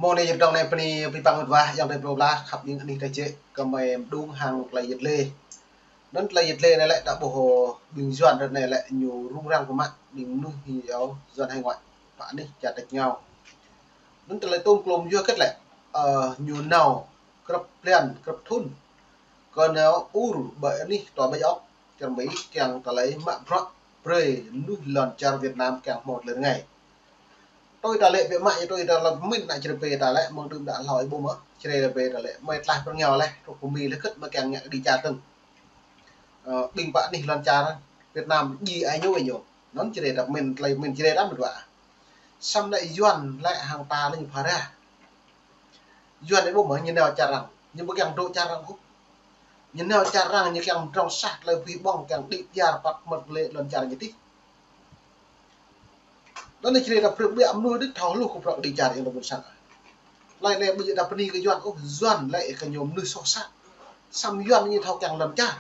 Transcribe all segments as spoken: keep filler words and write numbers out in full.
Mơ̆ng anai yơh dong anai bơni abih bang mĕt wa, ayŏng adơi plơi pla khăp ƀing anih tơčĕ kơ mơi mơđung hăng tơlơi yit lê. Anŭn tơlơi yit lê anai lĕ ta ƀuh ƀing Yuan ră anai lĕ ñu rŭng răng biă mă ƀing mơnuih ñu yua Yuan hải ngoại pơ anih čar tač rơngiao. Anŭn tơlơi tôm klôm yua hơget lĕ, ơ, ñu nao grăp blan, grăp thŭn kơ nao ur ƀơi anih tơƀah ôk čar Mi kiăng tơlơi mă bruă brơi mơnuih lŏn čar Việt Nam kiăng hmâo tơlơi rơngai. Tui ta lĕ biă mă, tui ta lŏn pơmĭn ană Jrai pơ ta lĕ, mơ̆ng đưm đă hlâo ih ƀuh mơ̆, Jrai lĕ pơ ta lĕ, mơi tlaih pơ rơngiao leh, truh pơ Mi leh hơget mơi kiăng ngă kơđi čar tơ̆ng. Ơ, ƀing pơ anih lŏn čar Việt Nam djai ai ñu ai ñu. Anŭn Jrai ta pơmĭn, tơlơi pơmĭn Jrai ta mĕt wa. Samơ̆ lĕ Yuan lĕ hăng ta lĕ ñu phara. Yuan ih ƀuh mơ̆, ñu nao čar arăng, ñu ƀu kiăng dŏ čar arăng ôh. Ñu nao čar arăng, ñu kiăng pơdrŏng sah tơlơi abih bang, kiăng đĭ kyar păt mơ̆t lĕ lŏn čar ñu tih. Anŭn anai Jrai ta prơp biă mơnuih đĭ thâo hluh kơ bruă kơđi čar yang ta ƀôn sang. Tơlơi anai ƀu djơ̆ ta bơni kơ Yuan ôh, Yuan lĕ kơ ñu mơnuih soh sat. Samơ̆ Yuan ñu thâo kiăng lŏn čar.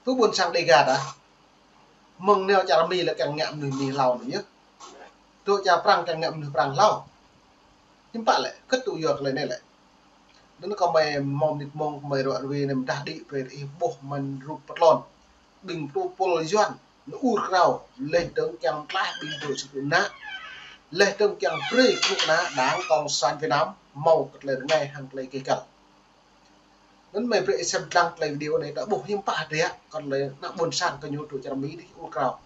Pơ ƀôn sang Đêga ta, mơ̆ng nao čar Mi lĕ kiăng ngă mơnuih Mi hlâo anŭn yơh. Dŏ čar Prăng kiăng ngă mơnuih Prăng hlâo. Hiư̆m pă lĕ, hơget tŭ yua tơlơi anai lĕ. Anŭn kơ mơi mơ̆ng mơnit mơ̆ng kơ mơi ră ruai anai mơdah đĭ brơi ih ƀuh mơ̆n rup pơtlon. Ƀing tơpul Yuan, ñu ur krao, leh dơ̆ng kiăng tlaih ƀing dŏ sĭt ană. Leh dơ̆ng kiăng brơi kơnuk kơna Đảng Cộng sản Việt Nam hmâo kơ tơlơi rơngai hăng tơlơi kơkăl. Anŭn mơi brơi ih sem lăng tơlơi video anai ta ƀuh hiư̆m pă hơdră, kơ tơlơi ană ƀôn sang kơ ñu dŏ čar Mi đĭ ur krao.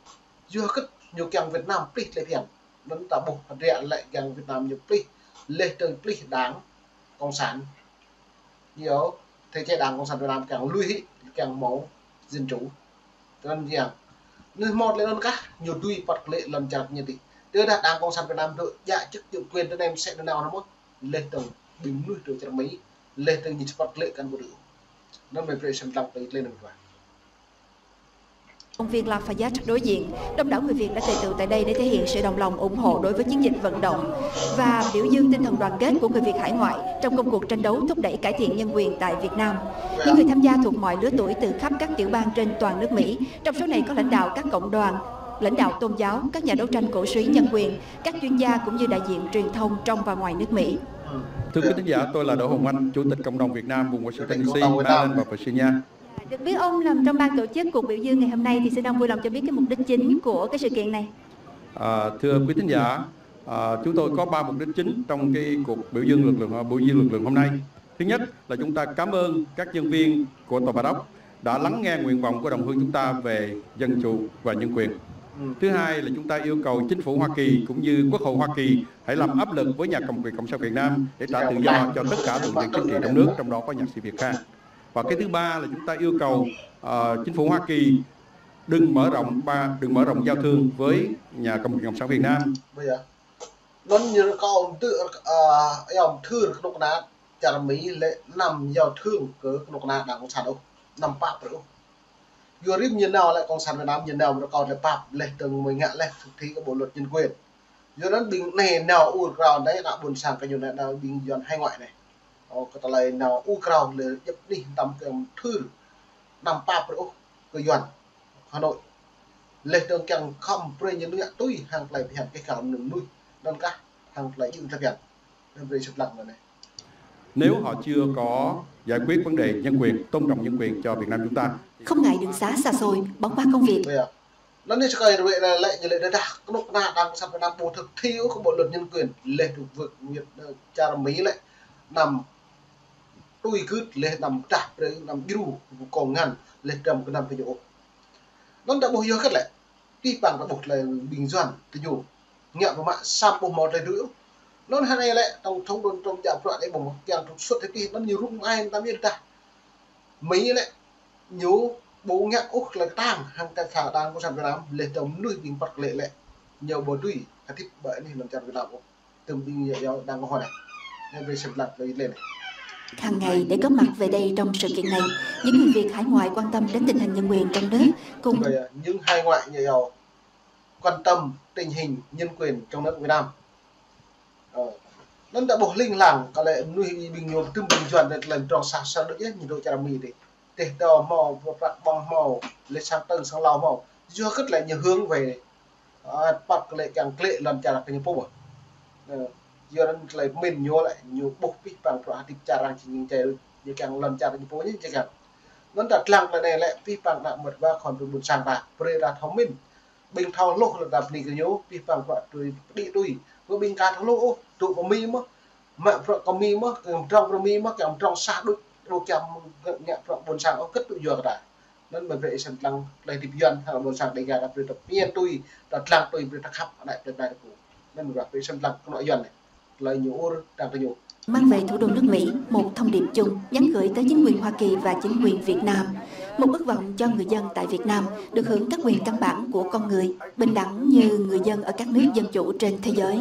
Yua hơget ñu kiăng Việt Nam plih tơlơi phiăn. Anŭn ta ƀuh hơdră lĕ kiăng Việt Nam ñu plih, leh dơ̆ng plih Đảng Cộng sản. Yua, thể chế Đảng Cộng sản Việt Nam kiăng lui hĭ, kiăng hmâo dân chủ. Tơdang yang, anŭn hmâo tơlơi anŭn kah, ñu dưi păt kơ lĕ lŏn čar ñu tih. Tơdah Đảng Cộng sản Việt Nam dŏ djă chức chủ quyền tơ anai mơsĕ anŭn nao anŭn mơ̆, leh dơ̆ng ƀing mơnuih dŏ čar Mi, leh dơ̆ng ñu či păt kơ lĕ kăn ƀu dưi. Anŭn mơi brơi sem lăng tơlơi anŭn mơ̆t wa. Công viên Lafayette đối diện, đông đảo người Việt đã tề tựu tại đây để thể hiện sự đồng lòng ủng hộ đối với chiến dịch vận động và biểu dương tinh thần đoàn kết của người Việt hải ngoại trong công cuộc tranh đấu thúc đẩy cải thiện nhân quyền tại Việt Nam. Những người tham gia thuộc mọi lứa tuổi từ khắp các tiểu bang trên toàn nước Mỹ, trong số này có lãnh đạo các cộng đoàn, lãnh đạo tôn giáo, các nhà đấu tranh cổ súy nhân quyền, các chuyên gia cũng như đại diện truyền thông trong và ngoài nước Mỹ. Thưa quý thính giả, tôi là Đỗ Hồng Anh, Chủ tịch Cộng đồng Việt Nam vùng Washington D C, Maryland và Virginia. Được biết ông nằm trong ban tổ chức cuộc biểu dương ngày hôm nay thì xin ông vui lòng cho biết cái mục đích chính của cái sự kiện này. À, thưa quý thính giả, à, chúng tôi có ba mục đích chính trong cái cuộc biểu dương lực lượng, à, biểu dương lực lượng hôm nay. Thứ nhất là chúng ta cảm ơn các nhân viên của Tòa Bạch Ốc đã lắng nghe nguyện vọng của đồng hương chúng ta về dân chủ và nhân quyền. Thứ hai là chúng ta yêu cầu chính phủ Hoa Kỳ cũng như Quốc hội Hoa Kỳ hãy làm áp lực với nhà cầm quyền Cộng sản Việt Nam để trả tự do cho tất cả tù nhân chính trị trong nước, trong đó có nhạc sĩ Việt Khang. Và cái thứ ba là chúng ta yêu cầu, ờ, chính phủ Hoa Kỳ đừng mở rộng ba, đừng mở rộng giao thương với nhà cầm quyền Cộng sản Việt Nam. Anŭn ñu rơkâo mơ̆ tŭ, ơ, yom thưr kơnuk kơna čar Mi lĕ anăm giao thương kơ kơnuk kơna Đảng Cộng sản ôh, anăm pap brơi ôh. Yua rĭm ñu nao lĕ Cộng sản Việt Nam ñu nao rơkâo lĕ pap, leh dơ̆ng mơi ngă leh thực thi kơ bộ luật nhân quyền. Yua anŭn ƀing anai nao ur krao anai ană ƀôn sang kơ ñu anai, ană ƀing Yuan hải ngoại anai. Ơ, kơ tơlơi nao ur krao lĕ djŏp anih tăm kơ thưr anăm pap brơi ôh kơ Yuan Hà Nội. Leh dơ̆ng kiăng khŏm brơi ñu ngă tui hăng tơlơi phiăn kơ kar mơnuih anŭn kah hăng tơlơi jing tơlơi phiăn. Anŭn brơi sem lăng anai. Nếu họ chưa có giải quyết vấn đề nhân quyền, tôn trọng nhân quyền cho Việt Nam chúng ta. Không ngại đường xá xa xôi, bỏ qua công việc. Anŭn anai sơkai rơwĕ lĕ, lĕ ñu lĕ tơdah kơnuk kơna Đảng Cộng sản Việt Nam ƀu thực thi ôh kơ bộ luật nhân quyền, leh dơ̆ng Việt, ơ, čar Mi lĕ anăm tui gưt, leh anăm pơdah brơi, anăm djru kông ngăn, leh dram gơnam kơ ñu ôh. Anŭn ta ƀuh yua hơget lĕ, tih păng ta ƀuh tơlơi ƀing Yuan tơ ñu ngă biă mă samơ̆ ƀu hmâo tơlơi dưi ôh. Anŭn hơnai lĕ tổng thống Donald Trump djă bruă anai ƀu hmâo kiăng trục xuất tih, anŭn ñu rŭng ai tam yơh tah. Mi lĕ ñu ƀu ngă ôh tơlơi kơtang hăng kơ sa Đảng Cộng sản Việt Nam, leh dơ̆ng mơnuih ƀing păt kơ lĕ lĕ ñu ƀu dưi hơdip ƀơi anih lŏn čar Việt Nam ôh. Tơm ƀing yua yua Đảng Cộng hòa anai. Anai brơi sem lăng tơlơi lĕ anai. Hàng ngày để góp mặt về đây trong sự kiện này, những người Việt hải ngoại quan tâm đến tình hình nhân quyền trong nước cùng Rồi, à, những hải ngoại yua yua quan tâm tình hình nhân quyền trong nước Việt Nam. Ơ. Anŭn ta ƀuh ling lang, kơ lĕ mơnuih ƀing ñu tơm ƀing Yuan anai tơlơi pơdrŏng sah sah đôč yơh, ñu dŏ čar Mi tih. Tơdah hmâo, prăk ƀơ̆ng hmâo, lĕ sang tơ̆ng sang lao hmâo. Yua hơget lĕ ñu hướng về, ơ, păt kơ lĕ kiăng kơ lĕ lŏn čar kơ ñu pô. Ơ. Yua anŭn tơlơi pơmĭn ñu lĕ ñu ƀuh pih pang bruă hơdip čar arăng či ñing čai, ñu kiăng lŏn čar ñu pô ñu či kiăng. Anŭn ta lăng tơlơi anai lĕ pih pang ană mơ̆t wa khom ƀôn sang ta, brơi ta thâo pơmĭn. Ƀing thâo hluh lĕ ta bơni kơ ñu, pih pang bruă tui pơđĭ tui. Kơ ƀing ka thâo hluh ôh, tŭ kơ Mi mơ̆, mă bruă kơ Mi mơ̆, kơ mdrŏng bruă Mi mơ̆, kơ mdrŏng sah đôč, đôč kiăng ngă bruă ƀôn sang ôh, kơ̆t tŭ yua kơ ta. Anŭn mơ̆ brơi sem lăng tơlơi hơdip Yuan, hăng ƀôn sang Dêga ta brơi ta pơmĭn tui, ta lăng tui, brơi ta khăp ană plei pla ta pô. Anŭn mơ̆ brơi sem lăng kơ anŏ Yuan anai. Tơlơi ñu ur, đang tơ ñu. Mang về thủ đô nước Mỹ một thông điệp chung gắn gửi tới chính quyền Hoa Kỳ và chính quyền Việt Nam. Một ước vọng cho người dân tại Việt Nam được hưởng các quyền căn bản của con người, bình đẳng như người dân ở các nước dân chủ trên thế giới.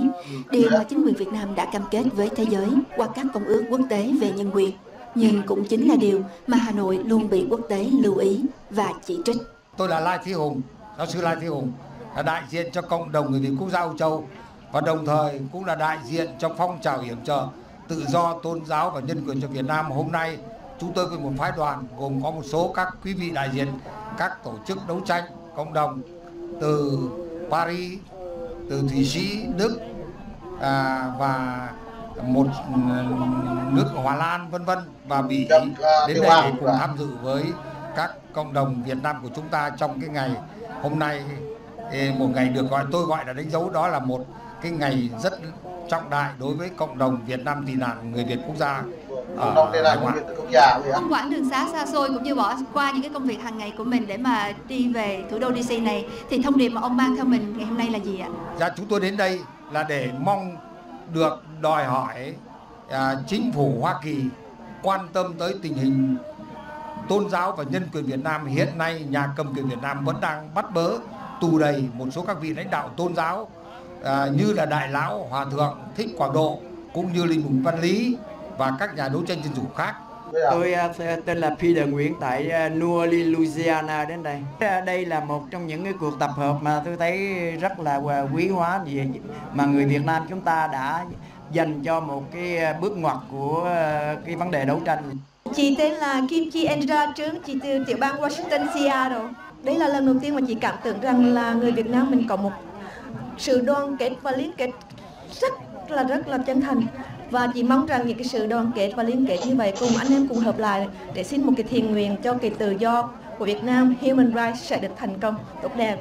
Điều mà chính quyền Việt Nam đã cam kết với thế giới qua các công ước quốc tế về nhân quyền. Nhưng cũng chính là điều mà Hà Nội luôn bị quốc tế lưu ý và chỉ trích. Tôi là Lai Thế Hùng, giáo sư Lai Thế Hùng, là đại diện cho cộng đồng người Việt Quốc giáo Âu Châu và đồng thời cũng là đại diện cho phong trào yểm trợ tự do tôn giáo và nhân quyền cho Việt Nam. Hôm nay chúng tôi với một phái đoàn gồm có một số các quý vị đại diện các tổ chức đấu tranh cộng đồng từ Paris, từ Thụy Sĩ, Đức, à, và một, ừ, nước Hà Lan, vân vân, và Bỉ đến đây để cùng tham dự với các cộng đồng Việt Nam của chúng ta trong cái ngày hôm nay, ê, một ngày được gọi, tôi gọi là đánh dấu đó là một cái ngày rất trọng đại đối với cộng đồng Việt Nam tị nạn người Việt Quốc gia ở hải ngoại. Không quản đường xá xa xôi cũng như bỏ qua những cái công việc hàng ngày của mình để mà đi về thủ đô D C này, thì thông điệp mà ông mang theo mình ngày hôm nay là gì ạ? Dạ, chúng tôi đến đây là để mong được đòi hỏi, à, chính phủ Hoa Kỳ quan tâm tới tình hình tôn giáo và nhân quyền Việt Nam. Hiện nay, nhà cầm quyền Việt Nam vẫn đang bắt bớ, tù đày một số các vị lãnh đạo tôn giáo, à, như là Đại Lão Hòa Thượng Thích Quảng Độ, cũng như Linh Mục Văn Lý và các nhà đấu tranh dân chủ khác. Tôi, à, tên là Peter Nguyễn, tại, à, New Orleans, Louisiana đến đây. À, đây là một trong những cái cuộc tập hợp mà tôi thấy rất là, à, quý hóa, vì mà người Việt Nam chúng ta đã dành cho một cái, à, bước ngoặt của, à, cái vấn đề đấu tranh. Chị tên là Kim Chi Andra Trương, chị từ tiểu bang Washington, Seattle. Đây là lần đầu tiên mà chị cảm tưởng rằng là người Việt Nam mình có một sự đoàn kết và liên kết rất là, rất là chân thành. Và chị mong rằng những cái sự đoàn kết và liên kết như vậy cùng anh em cùng hợp lại để xin một cái thiện nguyện cho cái tự do của Việt Nam, human rights sẽ được thành công, tốt đẹp.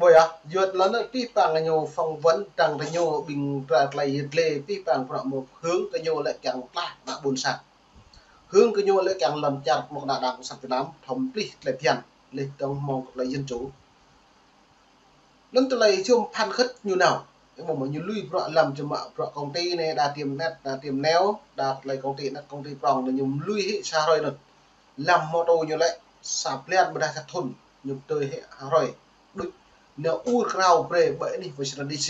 Ƀơi yơh, yua tơlơi anŭn pih pang ñu phỏng vấn đang tơ ñu ƀing bruă tơlơi yơh lĕ pih pang bruă mơ̆ hư̆ng kơ ñu lĕ kiăng tlaih ană ƀôn sang. Hư̆ng kơ ñu lĕ kiăng lŏn čar mơ̆ kơ ană đảng cộng sản Việt Nam, thom plih tơlơi phiăn, leh dong mơ̆ng tơlơi dân chủ. Anŭn tơlơi jum phan khĭt ñu nao. Ƀu mơ̆ ñu lui bruă lăm čơmă bruă công ty anai, đa tiêm net, đa tiêm neo, đa tơlơi công ty net, công ty prong anai ñu lui hĭ sa hrơi anŭn. Lăm mô tô ñu lĕ sa blan ƀôdah sa thŭn ñu tui hĭ ha hrơi. Đôč nao ur krao brơi ƀơi anih Washington D C,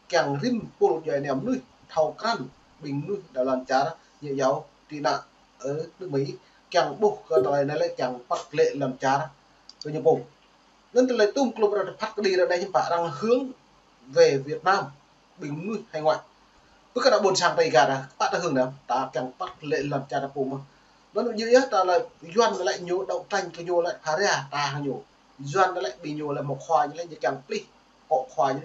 kiăng rĭm pul djuai ania mơnuih thâo krăn ƀing mơnuih đa lŏn čar ñu yua tị nạn ở nước Mỹ, kiăng ƀuh kơ tơlơi anai lĕ kiăng păt lĕ lŏn čar kơ ñu pô. Anŭn tơlơi tum klum ră phat kơđi ră anai hiư̆m pă arăng hư̆ng về Việt Nam, ƀing mơnuih hải ngoại. Pơ kơ ană ƀôn sang Dêga ta, pă ta hư̆ng anŭn, ta kiăng păt lĕ lŏn čar ta pô mơ̆n. Anŭn yơh ta lĕ Yuan lĕ ñu đấu tranh kơ ñu lĕ pha ria ta hăng ñu. Yuan lĕ ƀing ñu lĕ mơ̆ khua ñu lĕ ñu kiăng plih kŏ khua ñu.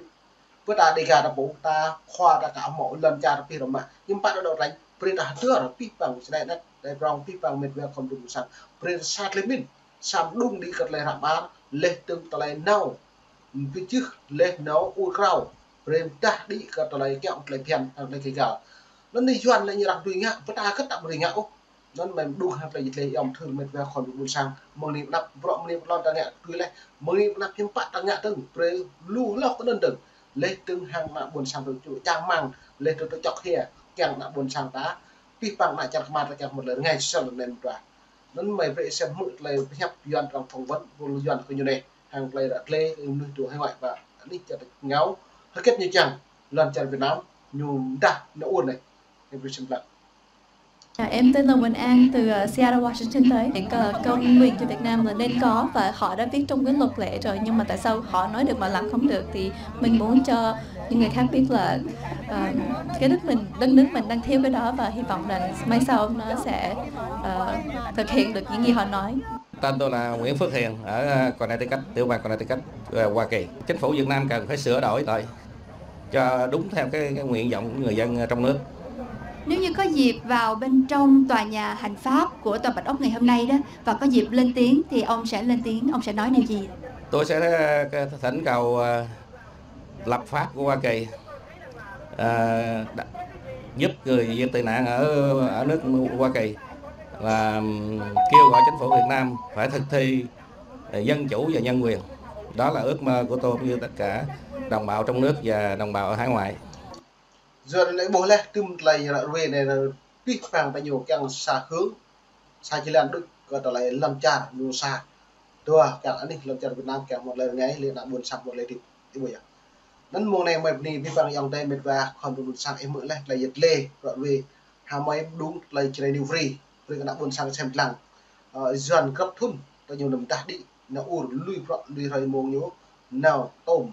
Pơ ta Dêga ta pô, ta khua ta ka mơ̆ lŏn čar pih rơmah. Hiư̆m pă ta đấu tranh, brơi ta hơdơr pih pang čơđai net, čơđai prong pih pang mĕt wa khom ƀôn sang. Brơi ta sat lĕ min, sam đung đĭ kơ tơlơi hră mơar, leh dơ̆ng tơlơi nao pơjưh leh nao ur krao, brơi mơdah đĭ kơ tơlơi kiăng tơlơi phiăn hăng tơlơi kơ găl. Anŭn anai Yuan lĕ ñu arăng tui ngă, pơ ta kơ̆t ta brơi ngă ôh. Anŭn mơ̆ đung hăng tơlơi yơh lĕ yom thưr mĕt wa khom ƀôn sang, mơ̆ng anai pơ anăp bruă mơ̆ng anai pơ lŏn ta ngă tui leh, mơ̆ng anai pơ anăp hiư̆m pă ta ngă dơ̆ng, brơi lu hloh kơ anŭn dơ̆ng. Leh dơ̆ng hăng ană ƀôn sang tơ ču čang mang, leh dơ̆ng tơ čŏk hia, kiăng ană ƀôn sang ta, pih pang ană čar kơmar ta kiăng mơ̆t lĕ rơngai sơl anŭn mơ̆n ta. Anŭn mơ̆ brơi sem hmư̆ tơlơi pơhiăp Yuan arăng phỏng vấn, ƀôn Yuan kơ ñu anai. Hăng tơlơi ră lĕ mơnuih tơ hải ngoại pơ anih čar ta ngă, hơget ñu kiăng lŏn čar Việt Nam ñu mơdah nao ur anai. Em xin lặp. À, em tên là Quỳnh An từ, ờ, Seattle, Washington tới. Cái, ờ, công nguyện cho Việt Nam là nên có và họ đã viết trong cái luật lệ rồi, nhưng mà tại sao họ nói được mà làm không được, thì mình muốn cho những người khác biết là, ờ, cái nước mình, đất nước mình đang thiếu cái đó và hy vọng rằng mai sau nó sẽ, ờ, thực hiện được những gì họ nói. Tên tôi là Nguyễn Phước Hiền ở, ờ, Connecticut, tiểu bang Connecticut, ờ, Hoa Kỳ. Chính phủ Việt Nam cần phải sửa đổi lại cho đúng theo cái, cái nguyện vọng của người dân trong nước. Nếu như có dịp vào bên trong tòa nhà Hạnh Pháp của Tòa Bạch Ốc ngày hôm nay đó, và có dịp lên tiếng thì ông sẽ lên tiếng, ông sẽ nói điều gì? Tôi sẽ, ờ, thỉnh cầu, ờ, lập pháp của Hoa Kỳ, ờ, đ-, giúp người Việt tị nạn ở, ở nước Hoa Kỳ là, ừm, kêu gọi chính phủ Việt Nam phải thực thi, ờ, dân chủ và nhân quyền. Đó là ước mơ của tôi cũng như tất cả đồng bào trong nước và đồng bào ở hải ngoại. Yua anŭn lĕ ƀuh laih tơm tơlơi ră ruai anai, pih pang ta ñu kiăng sa hương, sa jơlan đôč kơ tơlơi lŏn čar ñu sa. Tui kiăng anih lŏn čar Việt Nam kiăng hmâo tơlơi rơngai, lĕ ană ƀôn sang hmâo tơlơi hơdip. Ih ƀuh yơh. Anŭn mông anai mơi bơni abih bang ayŏng adơi met wa khŏm rơnŭk rơnŭk sang ih hmư̆ laih tơlơi yet lê, ră ruai. Hơmơi pơdŏng tơlơi Jrai New Free, brơi kơ ană ƀôn sang sem lăng. Ơ, Yuan grăp thŭn, ta ñu nao mơdah đĭ, nao ur lui bruă, lui hrơi mông ñu, nao tôm.